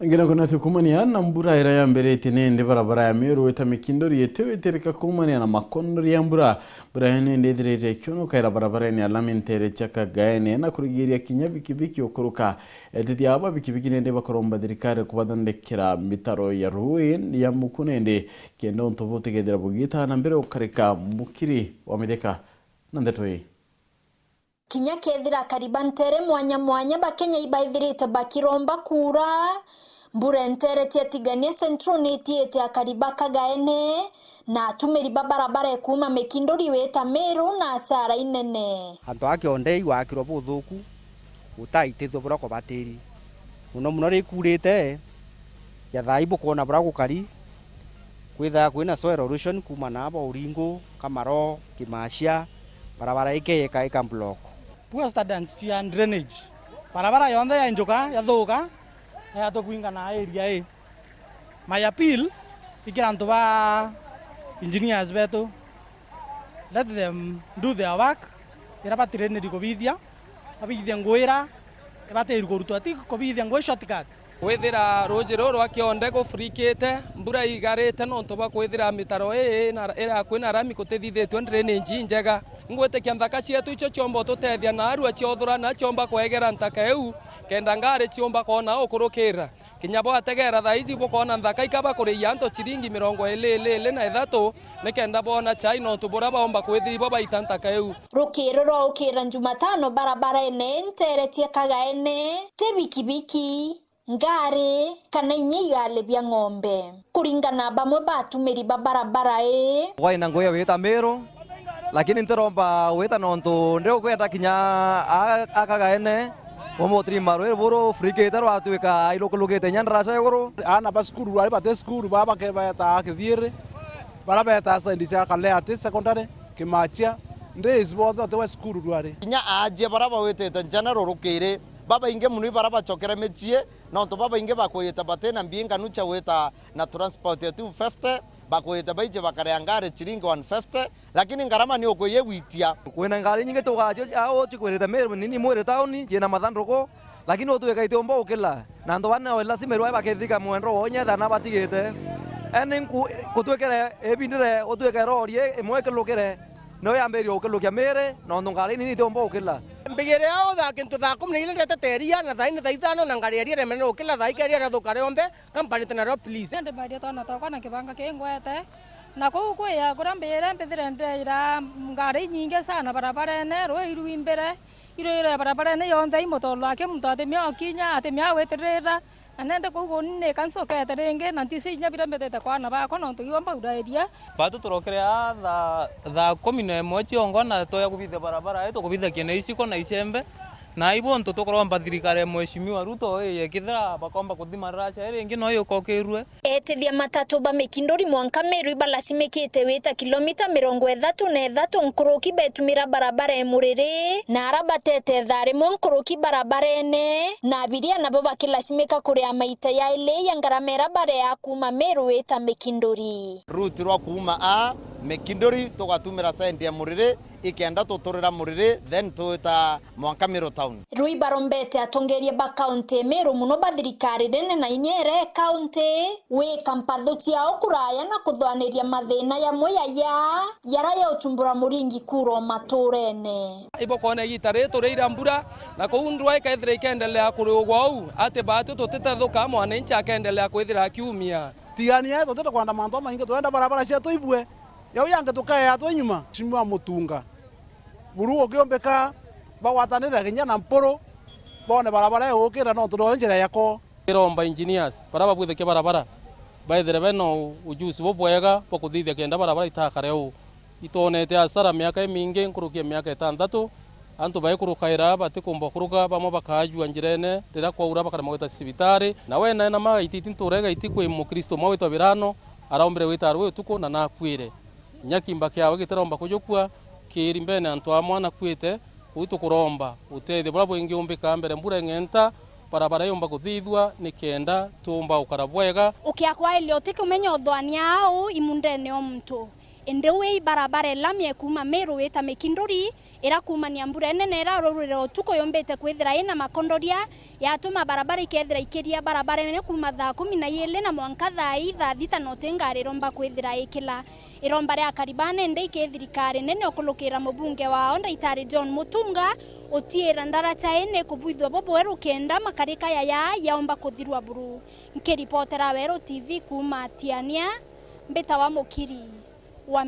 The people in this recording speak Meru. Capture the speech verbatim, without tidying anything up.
Ngina kuna tukumania na mbura ira yambiritie nindi barabara ya Meru wita Mikindori itiwitirika kumania na makondori ya mbura. Mbura ino nindi ithirite ikionokaira barabarene ya lami ntere cia Kagaene na kurigiria kinya bikibiki ukuruka. Etithia aba bikibiki nindi bakoromba thirikari kubathondekera mitaro ya rui ya muku nindi kenda untu butigethira bugita na mbere ukarika mukiri wa mitheka na ndeto ii. Kinya kethira akari ba ntere mwanya mwanya ba Kenya ibaithirite bakiromba kuura, mbura entere cia Tigania Central ni itiite akari ba Kagaene na atumiri ba barabara ekuuma Mikindori wita Meru na asara inene. Antu a kionde igwakirwa buthuku, gutaitithua buria kubatiri. Muno muno rikurite, ya thaa ibukwona buria gukari, kwithaa kwina soil erosion kuuma naa ba Uringu, Kamaro, Kimacia, barabara ikeyeka ika block. Poor standards cia drainage. Barabara yonthe ya njuka, yathuka, na yatukwinga na area ii. My appeal, ikira antu ba engineers betu, let them do their work, iria batirĩnĩri kũbithia, babithie ngũĩ ira ibatĩri kũrutwa, ti kũbithia ngũĩ shortcut. Kwithira ruuji ruu rwa kionde gufurikite, mbura igarite nontu bwa kwithira mitaro ii ina, ira kwina rami kutithithitue drainage injega. Ngwitikia nthaka cietu icio ciomba ututethia na arua ciothura na ciomba kwegera ntaka iu, kenda ngari ciumba kwona ukurukira. Kinya bwategera thaa ici bukoona nthaka ikaba kuriia antu ciringi mirongo ili ili ili na ithatu, nikenda boona chai nontu buria baomba kwithira ibo baita ntaka iu. Rukiiri rwa ukira Jumatano barabarene ntere cia Kagaene, ti bikibiki, ngari, kana inya igali bia ng'ombe. Kuringana na bamwe ba atumiri ba barabara ii. Kwaina ngugi ya gwita Meru, lakini ntiromba gwita nontu ndi ukwenda kinya a, a Kagaene, umutiri marwiri buru furikite rwatuika irukilukite inya ndaraca iguru. Aana ba cukuru rwari bati cukuru, baa bakebeta Kithiiri, bara beta sendi cia Kaleati Secondary, Kimachia, ndis bonthe utiwe cukuru rwari. Kinya aajia bara bawitite general rukiiri, babaingi muno ibara bacokere micii, nontu babaingi bakwiyite batina mbia inganu cia gwita na transport ya two fifty, bakwiyite baiji bakarea ngari chiringi one fifty, lakini ngarama ni ukuyiwitia. Kwina ngari inyingi tugacio au cikwirite Meru nini mwiri tauni, ciina mathanduku, lakini utuika itiumba ukila. Na antu bana lazima irwae bakithika mwendo wonya ethana batigite. Eni nku-, kutwikire ibindire utuike rori imwe ikilukire, no yambirie ukilukia miri, nontu ngari nini itiumba ukila. Mbigire au thaa kintu thaa kumi na ile ndete teria, na thaa ine thaa ithano, na ngari eria remene ukila, thaa ikeria riathuka rionthe, kampanite nario please. Ndi mbaria twana twakwa na kibanga kingwete, na kuu kwia kuria mbire mbithire ndeira ngari inyingi sana barabarene, rui rwimbire, irwire barabarene yonthe, imutolo aki muntu atimia ukinya, atimia gwitirira, na nende kuu guni ni kancokete ringi, na ntisi inya biria mbitite kwa aana bakwa nontu ibo mbaurairia. Batu turokire aa thaa, thaa kumi na imwe ciongo na twaya kubithia barabara ii, tukubithakia na iciko na icembe, na ibo untu tukuromba thirikari ya Mheshimiwa Ruto ii, kethira bakomba kuthima ndaraca ii ringi no yukokirue. Etithia matatu ba Mikindori mwanka Meru ibalacimikite wita kilomita mirongo ithatu na ithatu nkuruki betumira barabara e Muriri, na ara batete thaa rimwe nkuruki barabarene, na abiria nabo bakilacimika kuria maita yaili ya ngarama ira barea kuuma Meru wita Mikindori. Route rwa kuuma a Mikindori tugatumira sendi ya Muriri, ikenda tuturira Muriri, then twita mwanka Meru town. Rui barombete atongeria ba kaunti e Meru muno ba thirikari nene na inya ere kaunti gwika mpathu ciao kuraya na kuthwaniria mathina yamwe yaya yara yauchumbura muringi kura o maturene. Ibukwona igita riri turiira mbura, na kuu ndwaa ikethira ikendelea kuriugwa uu, ati baatu tutitethuka, mwananchi akendelea kwithira akiumia. Tigania, tutikwenda mantu jamaingi, turenda barabara cietu ibue. Yau yangi tukeea twi nyuma. Mheshimiwa Mutunga, buru ukiumbika, bagwatanire kinya na Mpuru, bone barabara igukira nontu no njira yako. Iromba engineers bara babwithikia barabara, baithire bena u-, ujuzi bubwega bwa kuthithia kenda barabara itakare uu. Itwonete asara miaka imingi nkuruki ya miaka itanthatu, antu baikurukaira batikumba kuruka, bamwe bakaajua njirene, riria kwaura bakaremwa gwita cibitari. Na we nae na magaititi ntura igaiti kwi Mukristo umwe witwa Birano, araombire gwita rwi utuku na nakuire. Kinya kimba kiawe gitiromba kujukua, kiiri mbene antu amwe anakuite, kuu tukuromba utethio buria bwingiumbika mbere mbura ing'enta, barabara yumba kuthithua nikenda tuumba gukara bwega. Ukiakwaile utikumenya uthwania au imundene o muntu. Indi wi barabara ya lami ya kuuma Meru wita Mikinduri, ira kuumania mbura inene ira rurire utuku yumbite kwithira ina makondoria, yatuma barabara ikethira ikiria barabarene kuuma thaa kumi na iili na mwanka thaa ii thaa thita noti ngari iromba kwithira ikila. Iromba ria akari baa nindi iki thirikari nene ukulukira mubunge wao Ndaitari John Mutunga utiira ndaraca ii ni kubwithua bubweru kenda makarika yaya yaomba kuthirua buru. Nkiripotera Weru T V kuuma Tiania, mbitawa Mukiri wa